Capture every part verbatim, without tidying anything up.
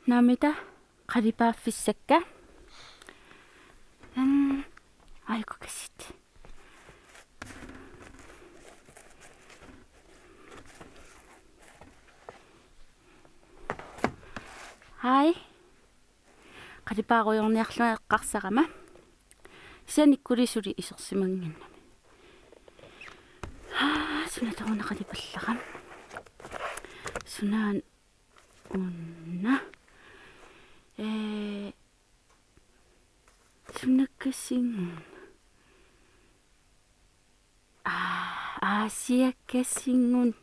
Naamita qalipaaffissakka. Tan aikukasit. Hai. Qalipaarujoorniarlunga eqqarsarama. Sanikkuli suli isersimannginnami. Haa, suna taanna qalipallara. Sunaana una. Ee, sunakkasinnguuna. Aa, Aasiakkasinnguuna.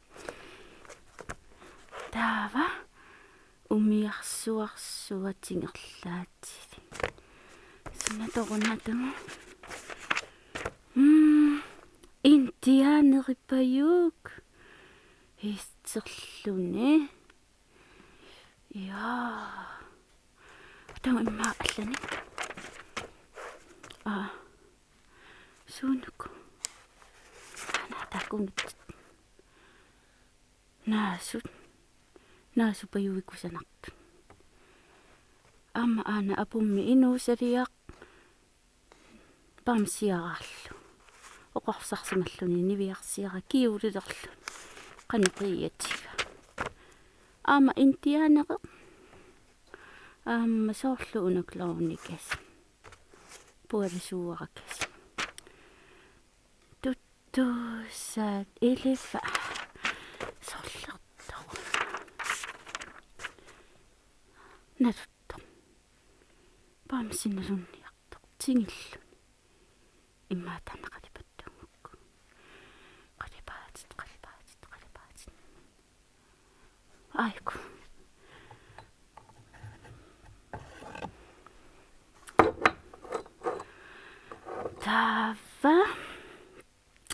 Taava umiarsuarsuaq ingerlaatilik. Suna taanna taanna. Mm, indiaaneripajuk. Histerluni. Jaa. Taanna immaqa allanik. Aa. Suunuku. Ana takunnut. Naasut. Naasupajuit kusanartut. Aamma aana apummi inuusaliaq. Bamsiaraarlu. Oqarsarsimalluni niviarsiara kjolilerluni. Qanoq qiiatiga. Aamma indiaaneq. Aamma soorlu una klovnikasik. Pualisuuarakasik. Tuttuusat iliffa. Sorlertoq. Natut. Bamsi nalunniartoq tingilluni. Immaqa taanna qalipattunngukku. Qalipaatit, qalipaatit, qalipaatit. Aiku. Taava.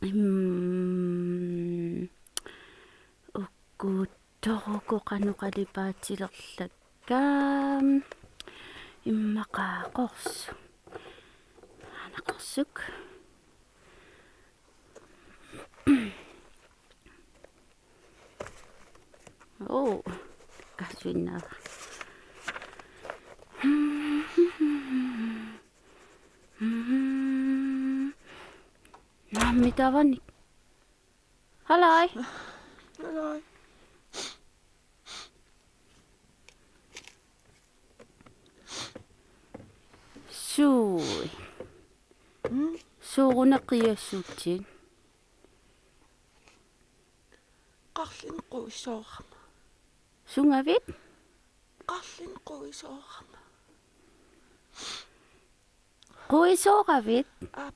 Mm, uku toruku qanoq qalipaatilerlakka. Immaqa qorsuk. Aana qorsuk. Oo, kasuinnaava. Naammi taavanik. Halai. Halai. Suu. Mm? Sooruna qiasutit? Qarlin quisoorama. Sungavit? Qarlin quisoorama. Quisooravit? Aap.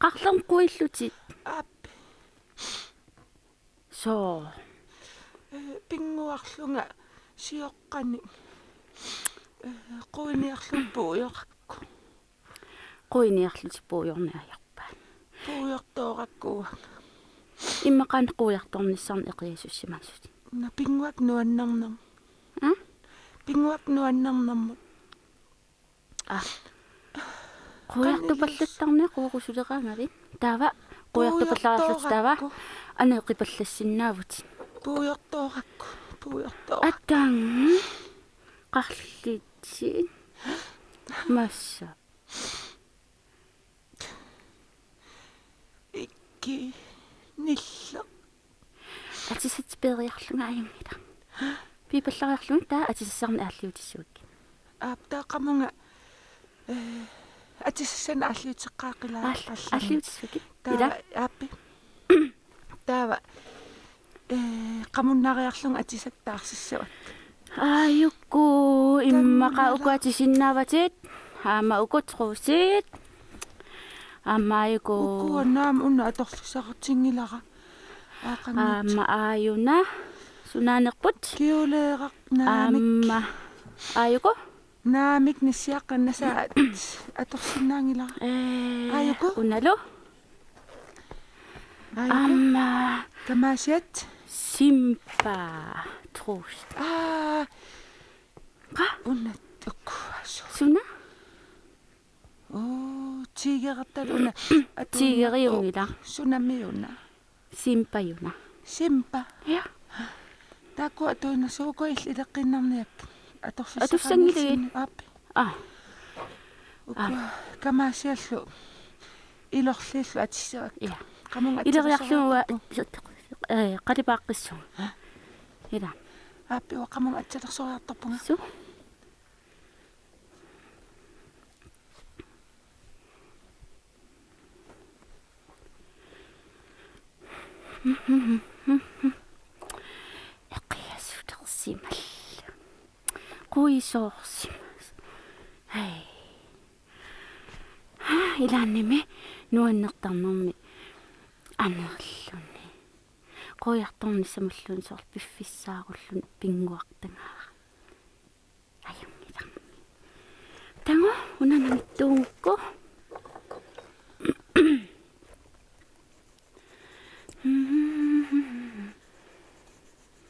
Qarlin quiillutit? Aap. Soo. Ee, pinnguarlunga sioqqanik. Ee, quiniarlunga puigorakku. Quiniarlutit puigorneq ajorpaat. Puigortoorakku uanga. Immaqa quiartornissarnik eqiasussimassavit? Una pinnguakka nuannernermut. Aa? Pinnguakka nuannernermut. Aa. Quiartupallattarneq querusuleraangavit. Taava quiartupallariarlutit taava. Puigortoorakku. Aneeqipallassinnaavut. Puigortoorakku. Puigortoorakku. Ataang. Qarlitit. Massa. Ikki, nilleq. Atisat peeriarlunga ajunngilaq. Piipallariarlunga taava atisassannik aalliutissavakkit. Aap, taava qamunga, ee, atisassannik aalliuteqqaaqilaa. Aal-, aalliutissavakkit. Taava, ila. Aappi. Taava, ee, qamunnariarlunga atisat taarsissavakkit. Aajuku, immaqa tamanna uku atisinnaavatit. Aamma uku truusit. Aamma aajuku. Ukua naamik una atorfissaqartinngilara. Aaqanngitsoq. Aamma aajuna. Sunaanerput? Kjoleeraq naamik. Aamma aajuku? Naamik nissiaqqannasaat atorsinnaanngilara. Ee, aajuku? Unalu? Aajuku? Aamma. Tamaasiat? Simba. Truusit. Aa. Qaa? Una ukua suu. Suna? Oo, tigerertalu una. Atuinnarpoq. Tigeriunngilaq. Sunamiuna? Simpauna. Simba. Ja. Taakku atuinnassuuku illit ileqqiinnarniakkit. Atorfissaqarnitsinni. Atussanngilagit. Aap. Aa. Uku. Aap. Kamaasiallu ilorliillu atissavakka. Ja. Qamunga ileriarlugu atsalersoraartarpunga. Ee, qalipaaqqissuunga. Ila. Aap, uanga qamunga atsalersoraartarpunga. Su. Eqiasulersimallugu. Quisoorsimasoq. Hej. Ilaannimi nuannertarnermi anerluni. Quiartornissamulluunniit soorlu piffissaarulluni pinnguartangaarami. Ajunngilaq. Taanna una nangittuugukku.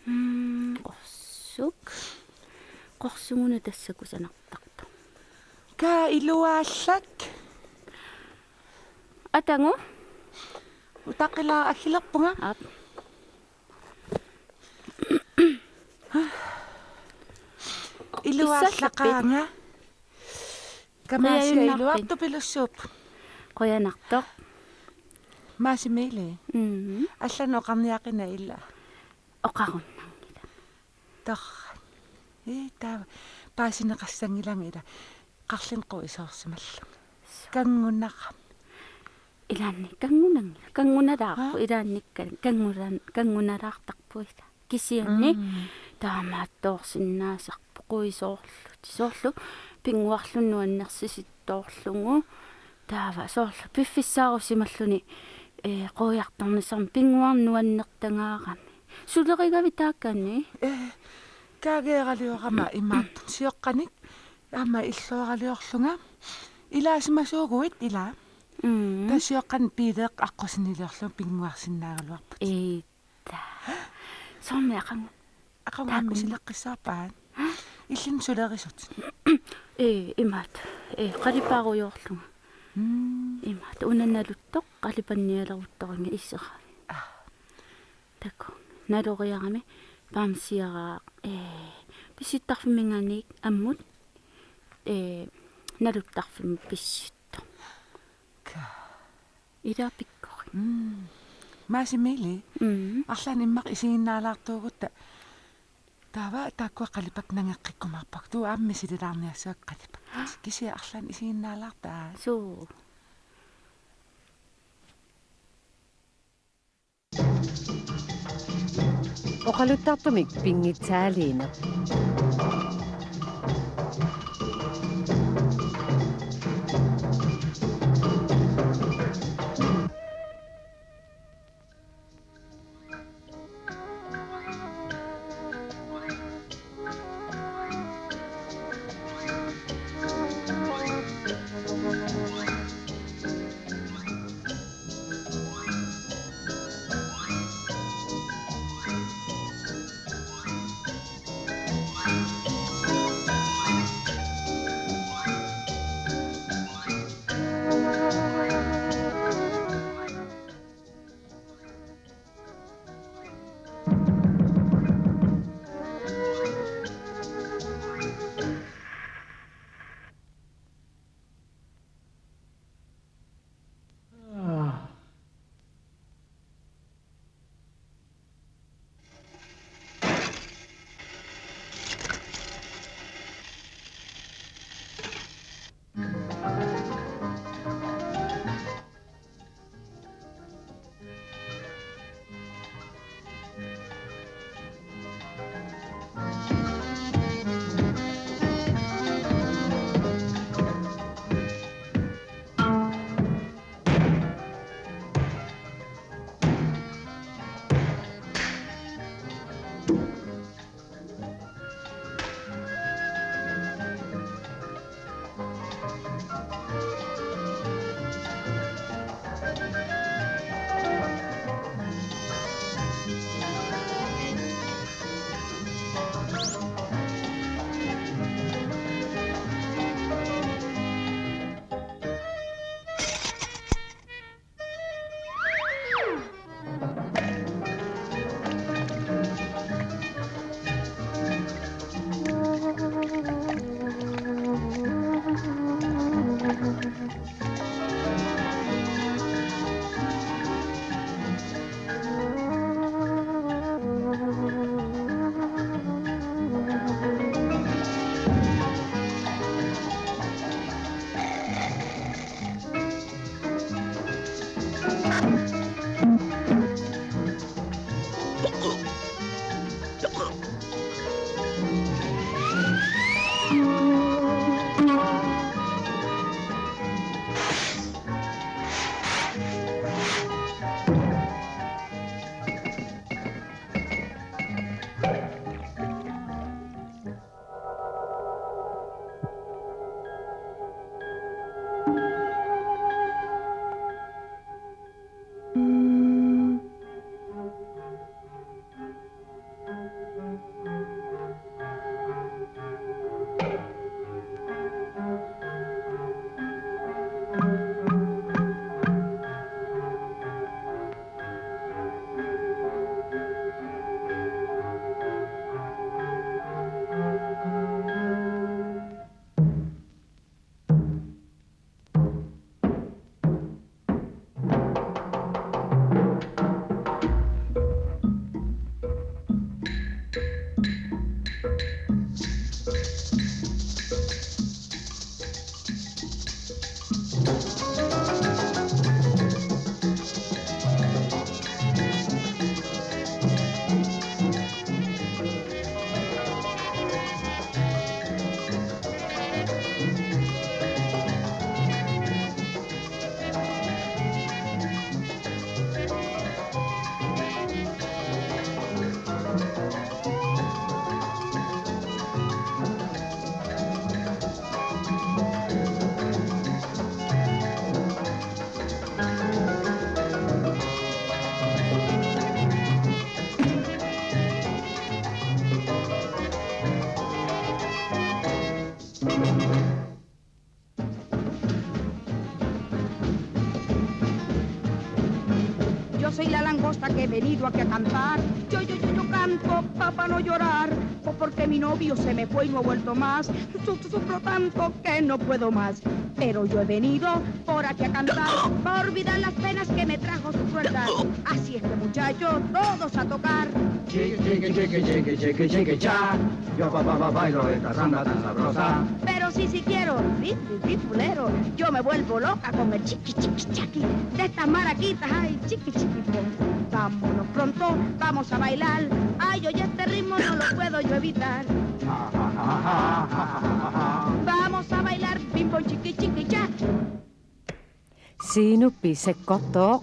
Mm, qorsuk. Qorsuguna tassa kusanartartoq. Kaa iluaallak. Atagu. Utaqqilaarakkilerpunga. Aap. Iluaallaqaanga. Kamaasiaq. Qiajunnarpit. Iluartupilussuup. Qujanartoq. Maasi Mili. Mhm. Allanut oqarniaqina ila. Oqarunnanngilaq. Torrak. Ee, taava paasineqassanngilanga ila. Qarlin quisoorsimallunga. Kanngunarami. Ilaanni kanngunanngilaq. Kanngunalaarpoq. Aa? Ilaannikka kanngulan-, kanngunalaartarpoq ila. Kisianni. Mm. Taamaattoorsinnaasarpoq quisoorlutik. Soorlu pinnguarluni nuannersisittoorlugu. Taava soorlu piffissaarusimalluni, ee, quiartornissarmi pinnguarneq nuannertangaarami. Sulerigavit taakani? Ee, kaageeraliorama imaattoq sioqqanik aamma illooraliorlunga. Ilaasimasuuguit ila. Mm. Tassa sioqqanik biileeqqat aqqusiniliorlunga pinnguarsinnaagaluarput. Ee, taa. Soormi aqagu. Aqagu aamma taakun. Sileqqissaarpaat. Illit sulerisutit. Ee, imaattoq. Ee, qalipaarujoorlunga. Mm. Imaattoq. Una naluttoq, qalipannialeruttoringa isera. Aa. Takuuk. Naloriarami bamsiaraaq, ee, pissuttarfimminngaanniit ammut, ee, naluttarfimmut pissuttoq. Kaa. Ila pikkorik. Mm. Maasi Mili. Mm. Arlaannik immaqa isiginnaalaartuugutta. Taava taakkua qalipakka nangeqqikkumaarpakka. Taava aamma misililaarniassavakka qalipakka. Kisianni arlaannik isiginnaalaartaat. Suu. Oqaluttartumik pinngitsaaliineq. Soy la langosta que he venido aquí a cantar. Yo, yo, yo, yo canto pa' pa' no llorar, po- porque mi novio se me fue y no ha vuelto más. Su- su- sufro tanto que no puedo más. Pero yo he venido por aquí a cantar, pa' olvidar las penas que me trajo su crueldad. Así es que, muchachos, todos a tocar. Chiqui, chiqui, chiqui, chiqui, chiqui, chiqui, cha. Yo pa, pa, pa, bailo esta samba tan sabrosa. Pero sí, sí quiero, ri, ri, ri, fulero. Yo me vuelvo loca con el chiqui, chiqui, chaqui de estas maraquitas, ay, chiqui, chiqui, pom. Vámonos pronto, vamos a bailar. Ay, oye, este ritmo no lo puedo yo evitar. Vamos a bailar, bim, bom, chiqui, chiqui, cha. Sinupi sekkortoq.